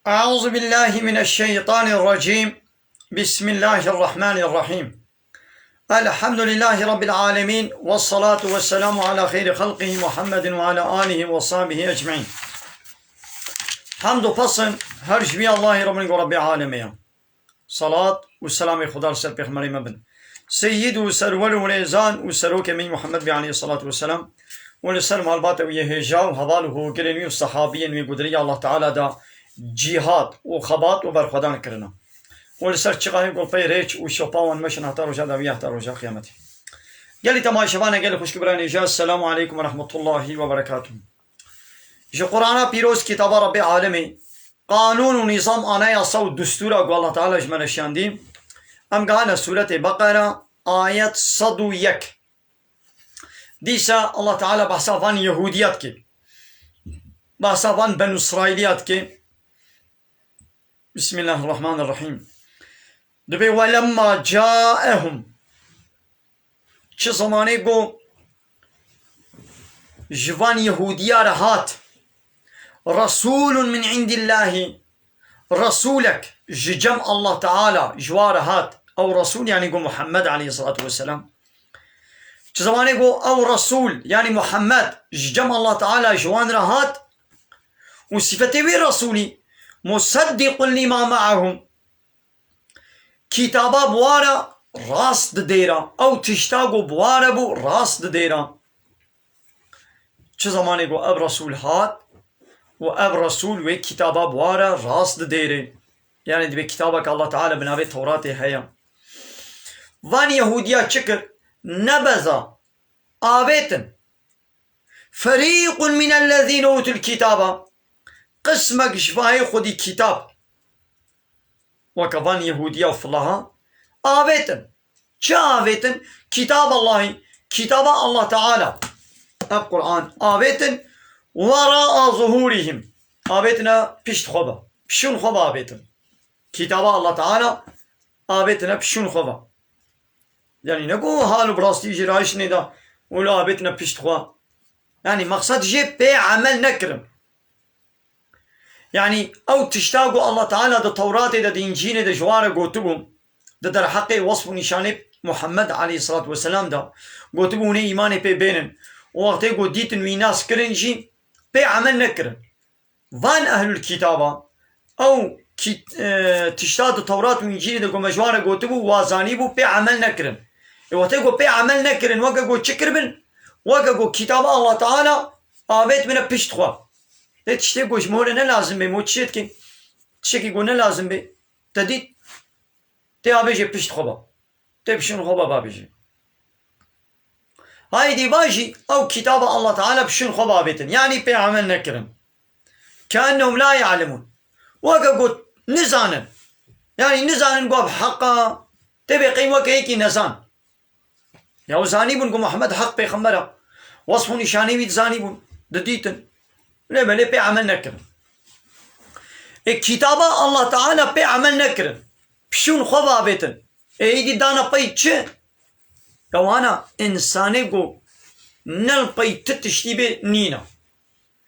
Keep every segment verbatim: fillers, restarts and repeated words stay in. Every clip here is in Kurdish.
أعوذ بالله من الشيطان الرجيم. بسم الله الرحمن الرحيم. الحمد لله رب العالمين، والصلاة والسلام على خير خلقه محمد وعلى آله وصحبه أجمعين. Hamd û pesn her ji vî Allahê re bin ku Rebbê alemê ye. Salat û selamê Xuda li ser pêxemberê me bin. Seyyid û serwer û rêzan û serokê me Muhammed bê aleyhissalatu vesselam û li ser malbata wî yê hêja û heval û hogirên wî û sehabiyên wî ku di rêya Allah Teala de cîhad û xebat û berxwedan kirine. Û li ser çiqahê ku pey rêç û şopa wan meşin heta roja dawî heta roja qiyametê. Gelî temaşevane, gelî xwişk û birayên hêja, Esselamu aleykum ve rahmetullahi ve berekatuhu. Ji Qur'ana pîroz, kitaba Rebbê alemê, qanûn û nîzam, anayasa û dustûra ku Allah Teala ji me re şiyandî, em gihane sûretê Beqera, ayet sed û yek. Dîsa Allah Teala behsa van Yehûdiya dike. Behsa van Benû Îsraîliya dike. Bismillahirrahmanirrahîm. Dibê, "Welemma caehum." Çi zemanê ku ji van Yehûdiya re hat, "Resûlun min indillahî", Resûlek ji cem Allah Teala ji wa re hat. Ew Resûl, yanî ku Muhammed aleyhissalatu vesselam. Çi zemanê ku ew Resûl, yanî Muhammed, ji cem Allah Teala ji wan re hat û sifetê wî Resûlî, "Museddiqun lima ma'ahum", kitaba bi wa re rast didêra. Ew tişta ku bi wa re bû, rast didêra. Çi zemanê ku ev Resûl hat û ev Resûl wê kitaba bi wa re rast didêrê. Yanî dibê kitaba ke Allah Teala bi navê Tewratê heye. Van Yehûdiya çi kir? Nebeza, avêtin. "Ferîqun minellezîne utul kitaba." Qismek ji vahê xwedî kitab, weke van Yehûdiya û filaha, avêtin. Çi avêtin? Kitab Allahî, kitaba Allah Teala. Ev Qur'an avêtin. "Wera'a zuhurihim." Avêtine pişt xwe ve. Pişûn xwe ve avêtin. Kitaba Allah Teala avêtine pişûn xwe ve. Yanî ne ku hal û bi rastî jî rayiştine da û li avêtine pişt xwe. Yanî mexsed jê pê emel nekirin. Yanî ew tişta ku Allah Teala di Tewratê de, di Încîlê de ji wan re gotibû, di derheqê wesf û nîşanê Muhammed aleyhissalatu vesselam de gotibû, hûn ê îmanê pê bênin. Û wextê ku dîtin wî nas kirin jî pê emel nekirin. Van ehlul kitaba, ew kî-, e, tişta di Tewrat û Încîlê de ku me ji wan re gotibû, wa zanîbû, pê emel nekirin. Ê wextê ku pê emel nekirin, weke ku çi kiribin? Weke ku kitaba Allah Teala avêt bine pişt xwe. Lê tiştê ku ji me re ne lazim bê, me çi dikin? Tiştekî ku ne lazim bê, te dît, tê avêjê pişt xwe ba. Tê pişûn xwe ba, babêjê. Haydî va jî ew kitaba Allah Teala pişûn xwe bavêtin. Yanî pê emel nekirin. Keennehum la ya'lemûn. Weke got nizanin. Yanî nizanin ku ev heq e. Tê bê qey weke yekî nezan. Ya û zanîbûn ku Muhammed heq pêxember e. Wesf û nîşanê wî dizanîbûn, didîtin. Lê belê pê emel nekirin. Ê kitaba Allah Teala pê emel nekirin. Pişûn xwe bavêtin. Ê êdî dana pey çi? Ewana însanê ku ne li pey ti tiştî bê nîne.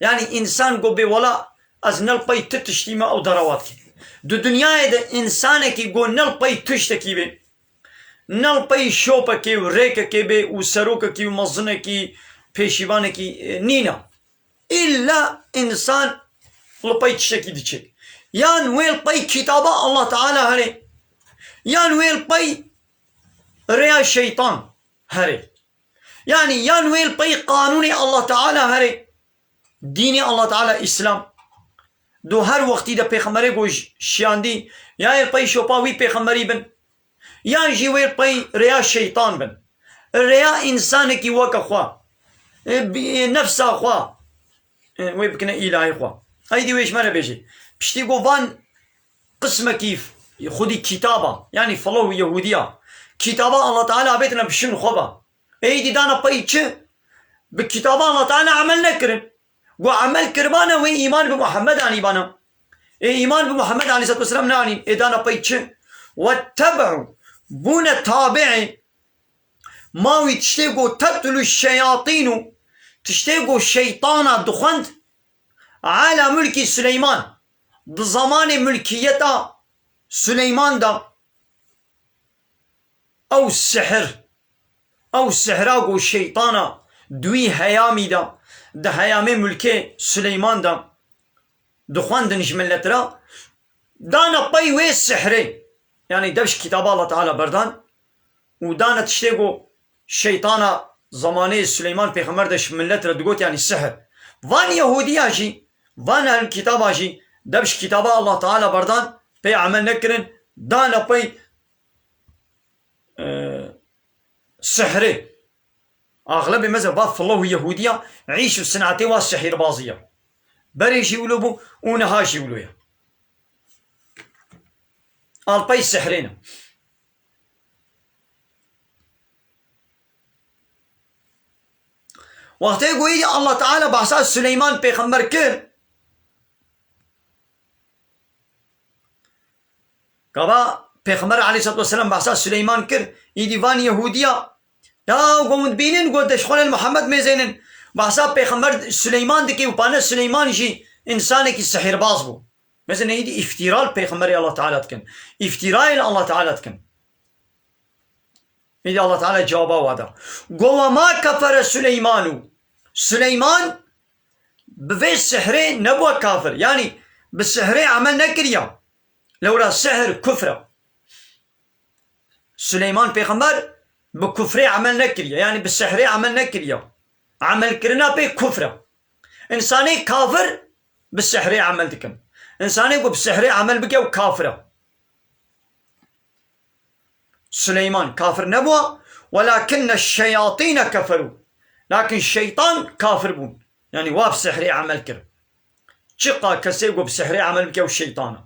Yanî însan ku bê wela ez ne li pey ti tiştî me, ew derewa dike. Di dinyayê de însanekî ku ne li pey tiştekî bê, ne li pey şopekê û rêkekê bê û serokekî û mezinekî, pêşîvanekî, e, nîne. Îlla însan li pey tiştekî diçe. Yan wê li pey kitaba Allah Teala herê, yan wê li pey rêya şeytan herê. Yanî yan wê li pey qanûnê Allah Teala herê, dînê Allah Teala Îslam. Do her wextî de pêxemberê ku ş-, şiyandî, ya yê li pey şopa wî pêxemberî bin, yan jî wê pey rêya şeytan bin. Rêya însanekî weke xwe, e, bi-, e, nefsa xwe, e, wê bikine îlahê xwe. Eydî wê ji me re bêjê. Piştî ku van qismekî f-, xwedî kitaba, yanî filo û Yehûdiya, kitaba Allah Teala avêtine pişûn xwe ba. Eydî dana pey çi? Bi kitaba Allah Teala emel nekirin. Ku emel kiribane, wê îman bi Muhammed anîbane. Ê îman bi Muhammed aleyhissalatu vesselam neanîn. Ê dana pey çi? Wetteb'u, bûne tabi'ê ma wî tiştê ku tetlu şeyatînu, tiştê ku şeytana dixwend, ala mulkî Suleyman, Di zamanê mulkiyeta Suleyman de ew sihir, ew sihra ku şeytana duî heyamî de, di heyamê mulkê Suleyman de dixwendin ji millet re, dana pey wê sihrê. Yanî dev ji kitaba Allah Teala berdan û dana tiştê ku şeytana zamanê Suleyman Pêxember de ji millet re digot, yanî sihir. Van Yehudiya jî, van ehl kitaba jî dev ji kitaba Allah Teala berdan, pê emel nekirin, dana pey, e, sihrê. Axlebê meze va filew Yehudiya, îş û sinetê wa sihîrbazî ye. Berê jî wilo bû û niha jî wilo ye. Alpey sihrê ne. Wextê ku êdî Allah Teala behsa Suleyman Pêxember kir, gava Pêxember aleyhissalatu vesselam behsa Suleyman kir, êdî van Yehudiya, ya ku hûn dibînin, got, deşxwelel Muhammed mêzênin, behsa Pêxember Suleyman dike û pane Suleyman jî însanekî sihîrbaz bû. Mesela êdî îftîra li Pêxemberê Allah Teala dikin. Îftîrayê li Allah Teala dikin. Êdî Allah Teala cewaba wa da. Go, "Ve ma kefere Süleymanu." Süleyman bi vê sihrê nebû kafir. Yanî bi sihrê emel nekiriya. Lewra sihr kufr e. Süleyman Pêxember bi kufrê emel nekiriye. Yanî bi sihrê emel nekiriye. Emelkirina pê kufr e. Însanê kafir bi sihrê emel dikin. Însanê ku bi sihrê emel bike, ew kafir e. Süleyman kafir nebû, "Welakinne şeyatîne keferû." Lakin şeytan kafir bûn. Yanî wa bi sihrê emel kir. Çiqa kesê ku bi sihrê emel bike, ew şeytan e.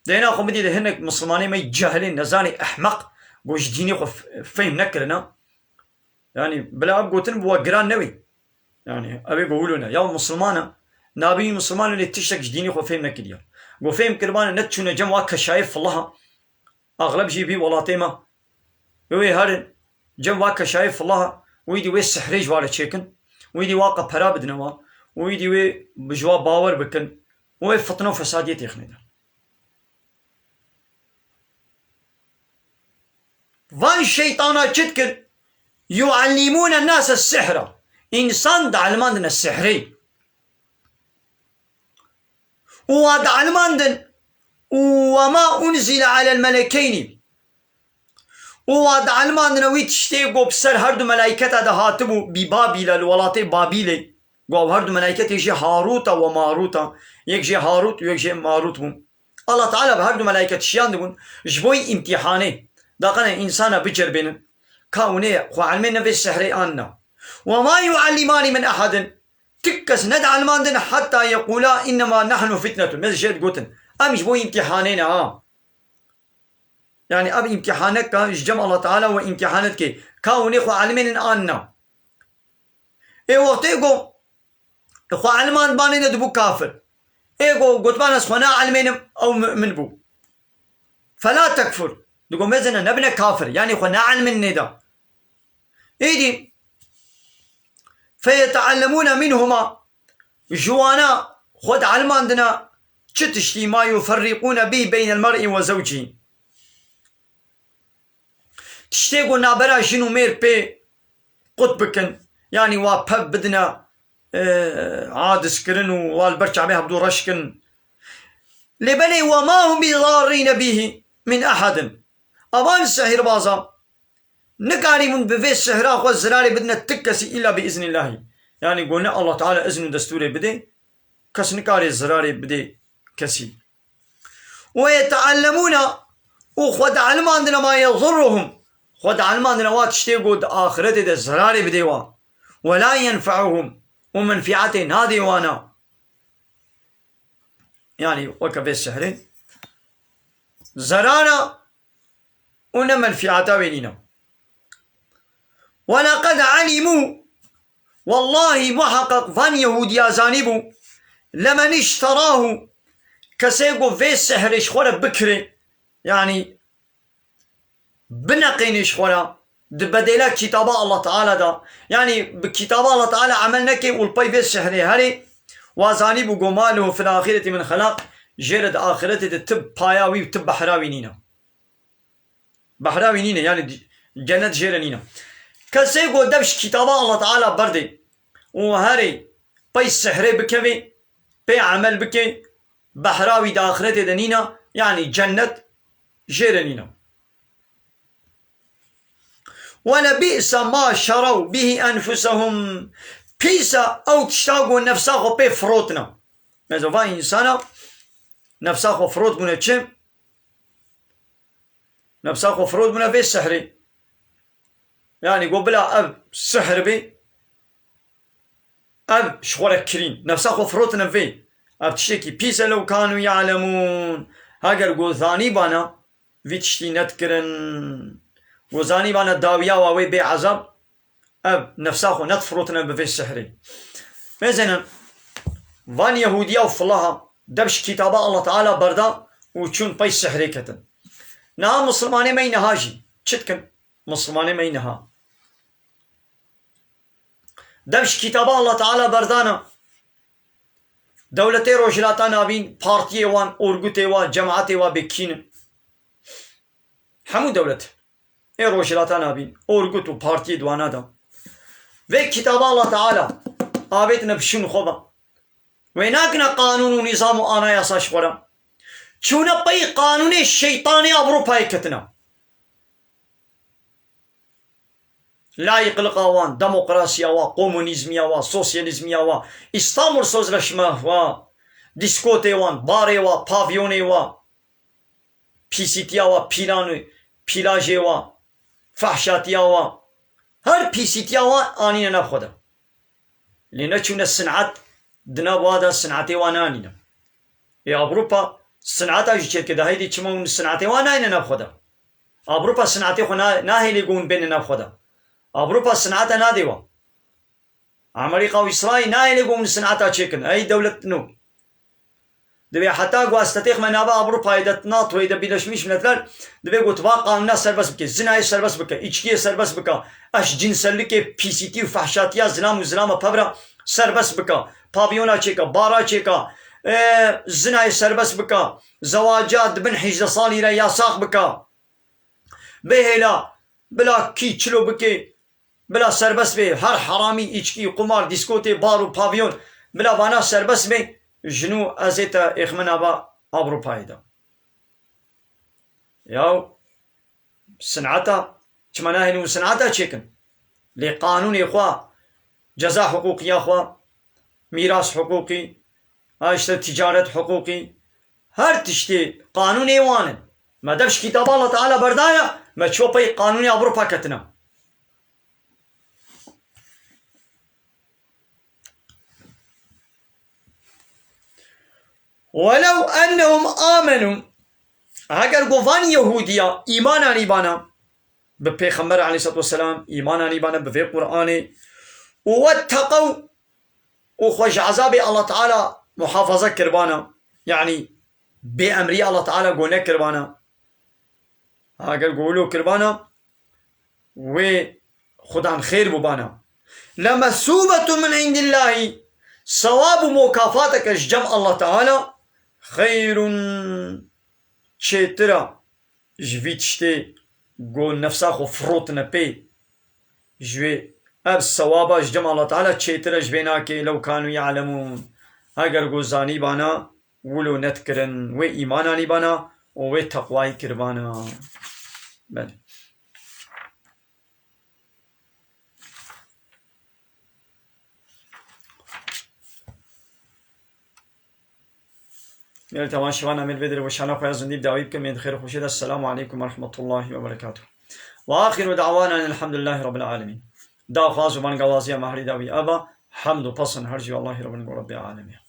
Dêna xwe bidî de hinek misilmanê me cahilê, nezanê, ehmeq, ku ji dînê xwe f-, fehm nekirine. Yanî bila ev gotin bi we giran newê. Yanî ev ê ku wilo ne. Ya misilman e, nabî misilman lê tiştek ji dînê xwe fehm nekiriye. Ku fehm kiribane, ne çûne cem wa keşayê filaha. Axleb jî vî welatê me. Wê wê herin cem va keşayê filaha, wî dî wê sihrê ji wa re çêkin, wî dî wa qe pera bidine wa, wî dî wê bi ji wa bawer bikin, wê fitne û fesadiyê têxine de. Van şeytana çi dikir? Yuallimûne nase sihra. Însan dielmandine sihrê. Û wa dielmandin, û "Ve ma unzile alel melekeynî." Û wa dielmandine wî tiştê ku bi ser her du melayketa de hatibû, bî Babîle, li welatê Babîlê. Ku ew her du melayketê jê Harûta we Marûta, yek jê Harût û yek jê Marût bû. Allah Teala bi her du melayket şiyandibûn ji bo îmtîhanê. Da qene însana biceribênin. Ka hûnê xwe elmê ne vê sihrê an na. "Ve ma yuallimani min ehadin." Tik kes nedielmandin heta yeqûla innema nahnu fitnetun. Mêze jê digotin, "Em ji bo îmtîhanê ne ha." Yanî ev îmtîhaneka ji cem Allah Teala we îmtîhanet ke. Ka hûnê xwe elmênin an na. Ê wextê ku xwe elmand banê de dibû kafir. Ê ku gotman ez xwe naelmênim, ew mu'min bû. Fela tekfur. Digo mêze ne, nebine kafir. Yanî xwe naelmênin nê de. Êdî, "Feyeteallemûne minhuma", ji wana xwe dielmandine çi tiştî, "ma yuferrîqûne bî beynel mer'î we zewcî." Tiştê ku nabera jin û mêr pê qut bikin, yanî wa pev bidine, e, adiskirin û wa li ber çavê hevdû reş kin. Lê belê, "Ve ma hum bidarrîne bîhî min ehadin." Avan sihîrbaza nikarîbûn bi vê sihra xwe zirarê bidine ti kesî îlla bi îznîllahî. Yanî ku ne Allah Teala izn û destûrê bidê, kes nikarê zirarê bidê kesî. "Ve yeteallemûne", û xwe dielmandine, "ma yedurruhum", xwe dielmandine wa tiştê ku di axiretê de zirarê bidê wa. "Ve la yenfeuhum", û menfiatê nadê wana. Yanî weke vê sihrê zerara û ne menfiata wê nîne. "Ve leqed alimû", wellahî muheqeq van Yehûdiya zanîbû, "lemen işterahu", kesê ku vê sihrê ji xwe re bikirê, yanî bineqênê ji xwe re, di bedêla kitaba Allah Teala de, yanî bi kitaba Allah Teala emel neke û li pey vê sihrê herê, wa zanîbû ku "ma lehu fil axireti min xelaq", jê re di axiretê de ti paya wî û ti behra wî nîne. Behra wî nîne, yanî cennet jê re nîne. Kesê ku dev ji kitaba Allah Teala berdê û herê pey sihrê bikevê, pê emel bike, behra wî di axiretê de nîne, yanî cennet jê re nîne. ولبئس ما شروا به أنفسهم. Pîs e ew tişta ku nefsa xwe pê firotine. Mesela va însana nefsa xwe firotbûne çi? Nefsa xwe firotbûne vê sihrê. Yanî got bila ev sihr bê, ev ji xwe re kirîn. Nefsa xwe firotine vê. Ev tiştekî pîs e, لو كانوا يعلمون. Heger got zanîbana, vî tiştî nedikirin. Got zanîbana dawiya wa wê bê ezab, ev nefsa xwe nedifirotine bi vê sihrê. Mêzênin, van Yehûdiya û filaha dev ji kitaba Allah Teala berda û çûn pey sihrê ketin. Niha misilmanê me yî niha jî çi dikin? Misilmanê me yî niha. Dev ji kitaba Allah Teala berdana. Dewletê Rojhilata Navîn, partiyê wan, orgutê wa, cemaetê wa bê kî ne? Hemû dewlet ê Rojhilata Navîn, orgut û partiyê di wana de. Vê kitaba Allah Teala avêtine bi şûn xwe ve. Wê nakine qanûn û nîzam û anayasa ji xwe re. Çûne pey qanûnê şeytanê Ewropayê ketine. Layîqliqa wan, demokrasiya wa, komunîzmiya wa, sosyalîzmiya wa, Îstanbul Sözleşme wa, dîskotê wan, barê wa, pavyonê wa, pîsîtiya wa, pîlan û pîlajê wa, fehşatiya wa, her pîsîtiya wa anîne nav xwe de. Lê neçûne sin'et, di nav wa de sin'etê wa nanîne. Ê Ewropa sin'eta jî çêdike, de heydê çima hûn sin'etê wa nayne nav xwe de? Ewropa sin'etê xwe na-, nahêlê ku hûn bêne nav xwe de. Ewropa sin'eta nadê wa. Amerîka û Îsraîl nahêlê ku hûn sin'eta çêkin. Ey dewlet nû. Divê heta ku estetêxme nava Ewropayê de, NATOyê de, Birleşmiş Milletler, divê ku tu va qanûna serbest bike, zinayê serbest bike, îçkiyê serbest bike, eş cinsellikê, pîsîtî û fehşatiya zilam û zilama pevra serbest bike, pavyona çêke, bara çêke, e, zinayê serbest bike, zewaca di bin hejdeh salî re yasax bike. Bihêla, bila kî çilo bike, bila serbest bê, her heramî, îçkî, qumar, dîskotê, bar û pavyon, bila vana serbest bê, ji nû ez ê te êxme nava Ewropayê de. Yaw, sin'eta, çima nahêlin û sin'eta çêkin? Lê qanûnê xwe, ceza hiqûqiya xwe, mîras hiqûqî, ha işte ticaret hiqûqî, her tiştê qanûnê wan in. Me dev ji kitaba Allah Teala berdaya, me ço pey qanûnê Ewropa ketine. ولو أنهم آمنوا. Heger ku van Yehûdiya îman anîbana bi Pêxember aleyhissalatu vesselam, îman anîbana bi vê Qur'anê, û واتقوا, û xwe ji ezabê Allah Teala muhafaza kiribana, yanî bê emrî Allah Teala go nekiribana. Heger go wilo kiribana, wê xudan xêr bûbana. لمثوبة من عند الله, sewab û mukafateke ji cem Allah Teala, xeyrun, çêtir e ji vî tiştê ku nefsa xwe firotine pê. Ji wê ev sewaba ji cem Allah Teala çêtir e ji vê nakê, لو كانوا يعلمون. Heger ku zanîbana, wilo nedikirin, wê îman anîbana û wê teqwayî kiribana. Belê. Gelî tevan şivan em ê li vê derê weşana xwe ya zindî bi dawî bikin, em ê di xêr û xweşiyê de. Selamu aleykum ve rahmetullahi ve berekatuhu. Ve axiru da'wana elhamdülillahi rabbil alemin. Daxwaz û bangawaziya me herî dawî ev e, hemd û pesn her jî Allahî Rabbin ku Rabbê alemê.